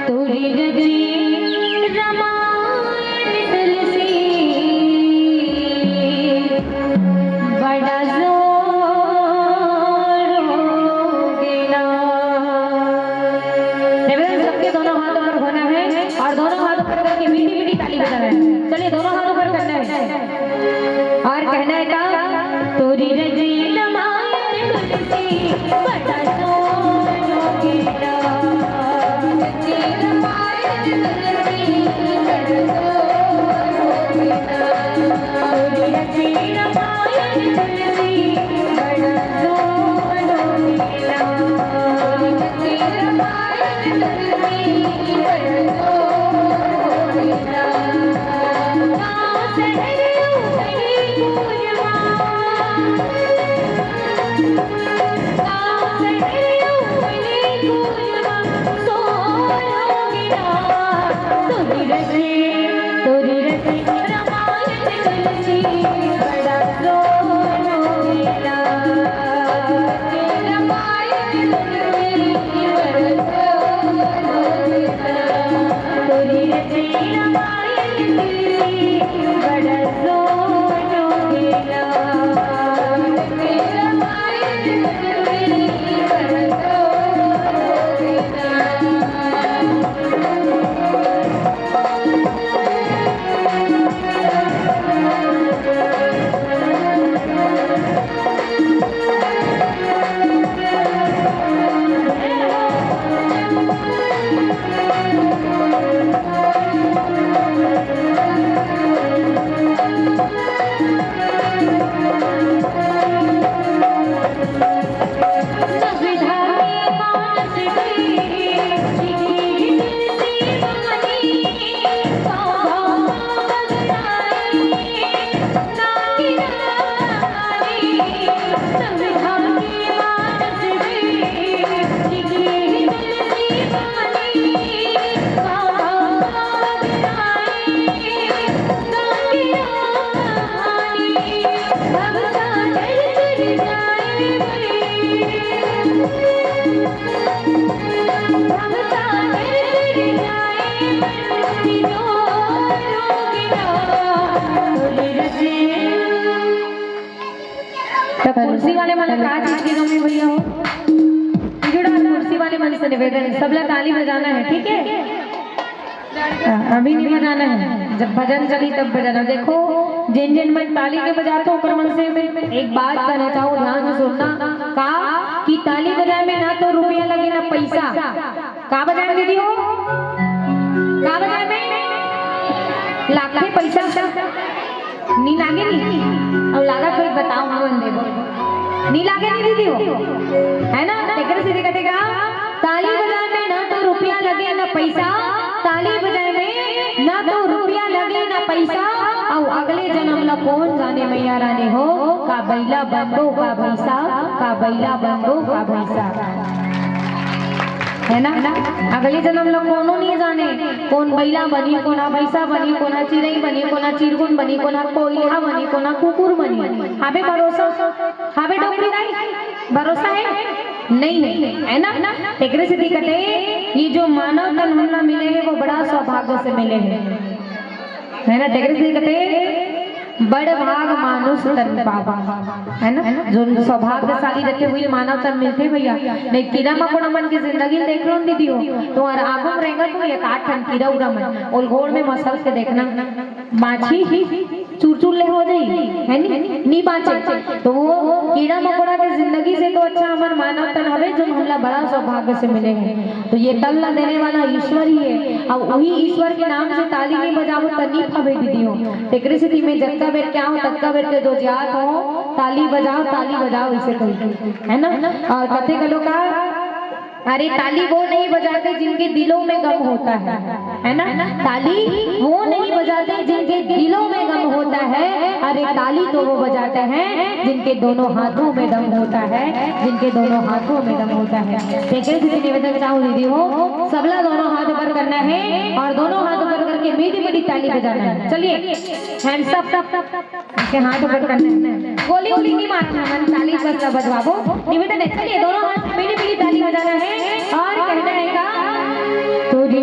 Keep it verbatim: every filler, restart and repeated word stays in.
तोरी रची रमायन तुलसी, बड़ा जोर हो गेला। निवेदन, सबके दोनों हाथ ऊपर होना है और दोनों हाथ ऊपर करके मीठी मीठी ताली बजाना है। चलिए, दोनों हाथ ऊपर करना है और कहना है का, तोरी रची रमायन तुलसी, बड़ा जोर हो गेला। त कुर्सी वाले मन का चीज के कमी भैया हो? जुड़ा कुर्सी वाले मन से निवेदन है, सबला ताली बजाना है, ठीक है? हाँ, अभी नहीं बजाना है, जब भजन चली तब बजाना। देखो, जिन जिन मन ताली के बजाते हो, ओकर मन से मैं एक बात कहना चाहूँ, ध्यान से सुनना। का कि ताली बजाए में ना तो रुपया लगे ना पैसा। का बजाए में दीदी हो? का बजाए में? लाखे पैसा। नी लागे नी? अब लागा कोई बताओ, हमन देबो। नी लागे नी दीदी हो? है ना? तेकर से दिक्कत है का? ताली बजाए में ना तो रुपया लगे ना पैसा, ताली बजाए में ना तो रुपया लगे ना पैसा। अउ अगले जन्म ला कोन जाने मैया रानी हो, का बइला बनबो का भैंसा, का बइला बनबो का भैंसा। है ना? अगले जन्म ला कोनो नहीं जाने, कोन बइला बनी, कोना भैंसा बनी, कोना चिरई बनी, कोना चिरगुन बनी, कोना कोइलहा बनी, कोना कुकुर बनी। हाबे भरोसा, हाबे डोकरी दाई, भरोसा है? नहीं है, है ना? तेकरे से दिक्कत है, ये जो मानव तन हमला मिले है, वो बड़ा सौभाग्य से मिले है। है ना? तेकरे से कथे, बड़ भाग मानुष तन पावा, है ना? जो सौभाग्यशाली रहते हुए मानव तन मिलते भैया। नहीं, कीड़ा मकोड़ा मन के जिंदगी देख लो न दीदी हो, तुम्हारा आगू में रहेगा तो एक आठ ठन कीड़ा उड़ा मन, ओल गोड़ में मसल के देखना, बाछी चूर चूर ले हो जाई, है नी? नी बाँचे। तो वो कीड़ा मकोड़ा के जिंदगी से तो अच्छा हमर मानव तन हवे, जो हमला बड़ा सौभाग्य से मिले है। तो ये तन ला देने वाला ईश्वर ही है। अब वही ईश्वर के नाम से ताली नहीं बजाबो त नी पाबे दीदी हो। तेकरे सेती मैं जतका बेर के आऊँ, ततका बेर के जो जात हो, ताली बजाओ, ताली बजाओ, इसे कही, है ना? और कथे घलो का, अरे, ताली वो नहीं बजाते जिनके दिलों में गम होता है, है ना? ताली वो नहीं बजाते जिनके दिलों में गम होता है। अरे, ताली तो वो बजाते हैं जिनके दोनों हाथों में दम होता है, जिनके दोनों हाथों में दम होता है। तेकरे सेती निवेदन चाहूँ दीदी हो, सबला दोनों हाथ ऊपर करना है और दोनों हाथ ऊपर करके मीठी मीठी ताली बजाना है। चलिए, hands up। के हाथ ऊपर करना है। गोली वोली नहीं मारना है, ताली बस बजवाबो। निवेदन है, चलिए, दोनों हाथ मीठी मीठी ताली बजाना है और कहना है का, तोरी